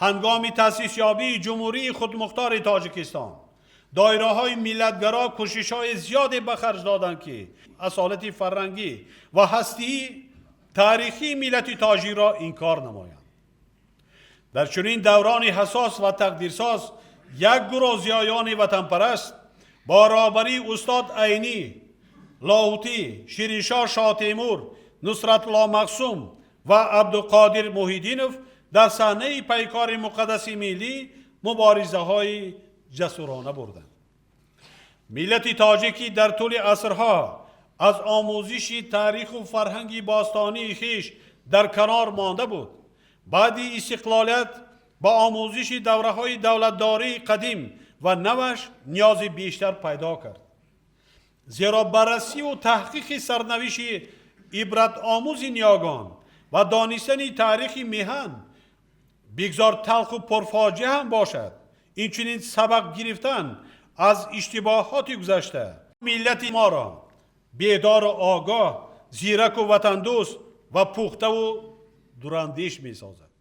Ҳангоми таъсисёбии Ҷумҳурии Худмухтори Тоҷикистон доираҳои миллатгаро кӯшишҳои зиёде ба харҷ доданд, ки асолати фарҳангӣ ва ҳастии таърихии миллати тоҷикро инкор намоянд. Дар чунин даврони ҳассос ва тақдирсоз як гурӯҳ зиёёни ватанпараст бо роҳбарии устод Айнӣ, Лоҳутӣ, Шириншоҳ Шоҳтемур, Нусратулло Махсум ва Абдуқодир Муҳиддинов дар саҳнаи пайкори муқаддаси миллӣ муборизаҳои ҷасурона бурданд. Миллати тоҷикӣ дар тӯли асрҳо аз омӯзиши таъриху фарҳанги бостонии хеш дар канор монда буд, баъди истиқлолият ба омӯзиши давраҳои давлатдории қадим ва наваш ниёзи бештар пайдо кард, зеро баррасиву таҳқиқи сарнавишти ибратомӯзи ниёгон ва донистани таърихи меҳан, бигзор талху пурфоҷиа ҳам бошад, инчунин сабақ гирифтан аз иштибоҳоти гузашта миллати моро бедору огоҳ, зираку ватандӯст ва пухтаву дурандеш месозад.